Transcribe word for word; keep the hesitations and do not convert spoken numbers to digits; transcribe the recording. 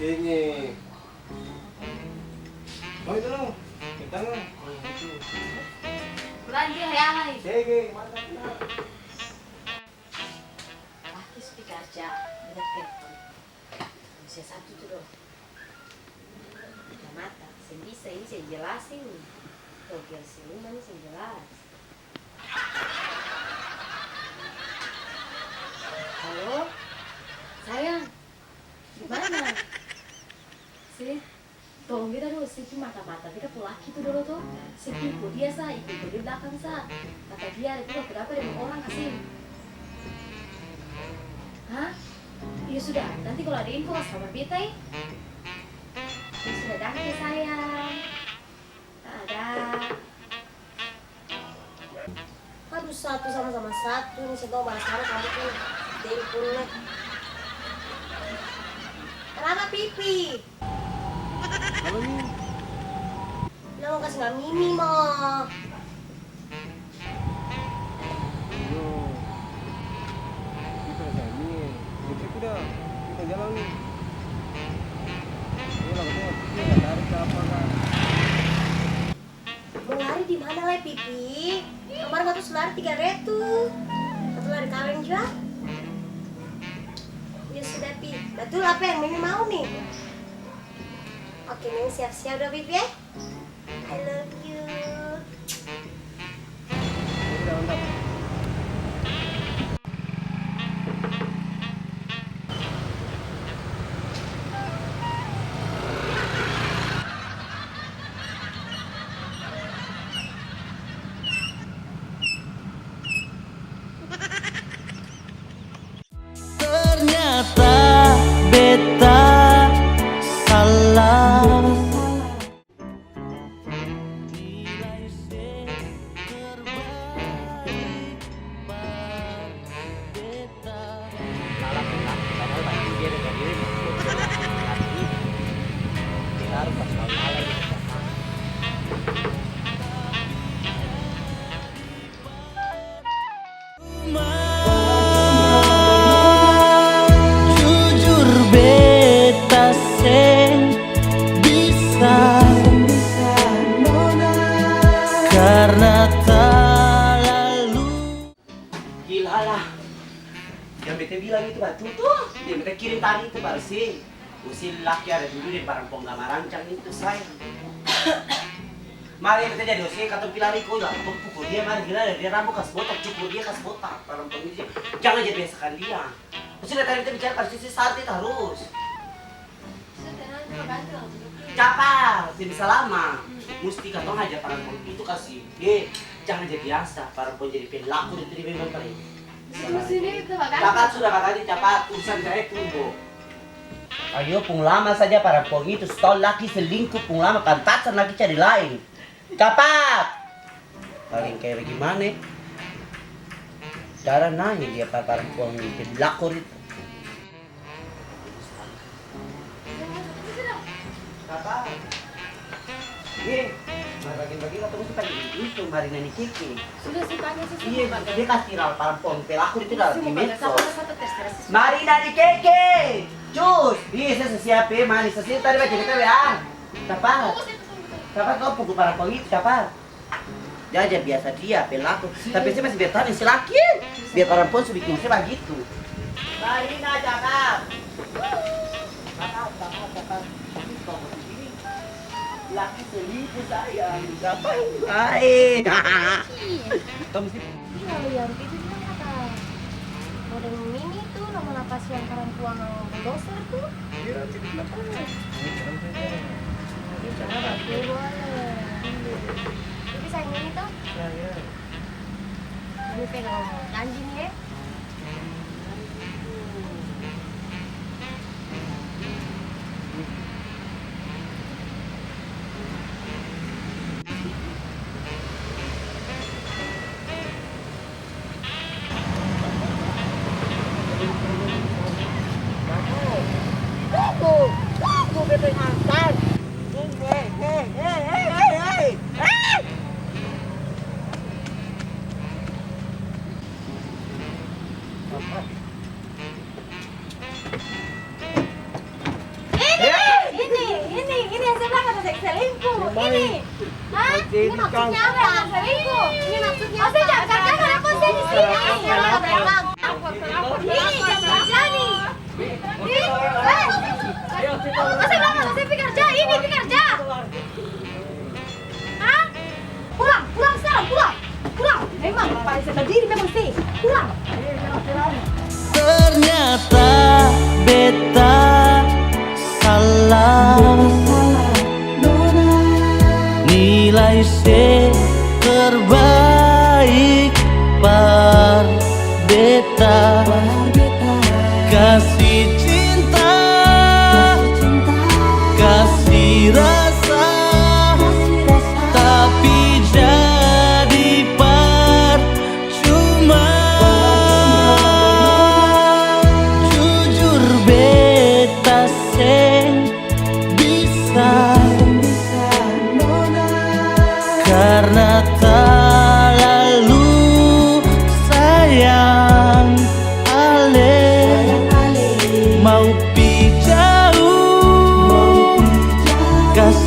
Ini. Oh, itu loh. Bintang loh. Pulang dia, ya, Mai. Sege, mantap, mantap. Laki su pi karja, beta telpon. Manusia satu tu dolo. Buta mata, seng bisa ini, seng jelas ini. Togel siluman ini seng jelas. Halo? Sayang, di mana? Sini. Tolong beta dolo, se pi mata-mata beta pung laki tu dolo to. Se pi iko dia sa, iko-iko dia blakang sa. Kata dia ada tu baku dapa deng orang ka seng. Hah? Iyo sudah, nanti kalo ada info kas kabar beta e. Iyo sudah, danke sayang. Dadah. Aduh, satu sama-sama satu, ni seng tau balas mana kamu tu telpon ni. Kenapa, Pipi? Apa ni? Bilang mau kasih Mami ma. Yo. Ini perasaan ni, eh. Ini kuda, kita jalan ni. Ini lah, betul. Ini lah, tarik ke apa, kan? Mo lari di mana lai, Pipi? Kamar katong su lari tiga retu. Katong lari kaweng jua. Ya sudah, Pi. Batul apa yang Mimi mau nih? Oke, Mimi siap-siap dong, Pipi, eh. I love you. Ternyata beta salah. Jujur beta seng bisa karna talalu. Gila lah. Yang beta bilang itu batul tuh. Yang beta kirim tadi itu baru seng. Ose laki ada dudu deng parampuang gama rancang itu, sayang. Mari beta jadi ose, katong pi lari ko, katong pukul dia, mari gila dia rambu kas botak, cukur dia kas botak, parampuang itu. Jangan jadi biasakan dia. Ose dari tadi beta bicara par ose sante tarus. Capat, seng bisa lama. Musti katong hajar parampuang itu kasi, eh, jangan jadi biasa, parampuang jadi pelakor itu dia memang paling. Capat sudah, katanya capat, urusan saya tunggu. Ayo, pung lama saja parampuang itu, stol laki selingkuh, pung lama pantasan laki cari lain. Capat! Paling kaya bagimana e? Darah nae dia pa parampuang pelakor itu. Capat! Ye, mar bagini-bagini katong musti pake itu, Marina ni Keke. Sudah sih, pake, sudah. Iya, dia kasi viral parampuang pelakor itu dalam medsos. Marina ni Keke! Cus! Iya, saya siap e, manis. Saya tadi baca kita ya. Capat! Capat, kau pukul parampuang itu, capat! Jaja biasa dia pelakor. Tapi saya masih bertahan si laki. Biar parampuang su biking saya bagitu. Marina, capat! Capat, capat, capat. Laki selingkuh, sayang. Gapai? Bae. Iya. Tong mesti. Iya, yang itu bilang kata, model ini tuh, nama lapas yang parampuang bulldozer tuh. Iya, cek kenapa? Ini kenapa? Ini kenapa? Boleh. Itu bisa yang ini tuh? Nah, iya. Ini pegang janji nih, ya. Tunggu, tunggu, beta hantar. Tunggu, hei, hei, hei. Ini. Hah? Ini maksudnya apa? Selingkuh. Ini maksudnya apa? Ose jam kerja, kenapa ose di sini? Ini jam kerja nih. Ih, eh. Ose bilang, ose pi kerja, ini pi kerja. Hah? Pulang, pulang sekarang, pulang. Pulang. Memang paling sadiri memang sih. Pulang. Ternyata beta salah. Nilai se terbaik par beta. Kasi cinta, kasi rasa, tapi jadi parcuma. Jujur beta seng bisa, karna talalu sayang ale. Mau pi jauh, kas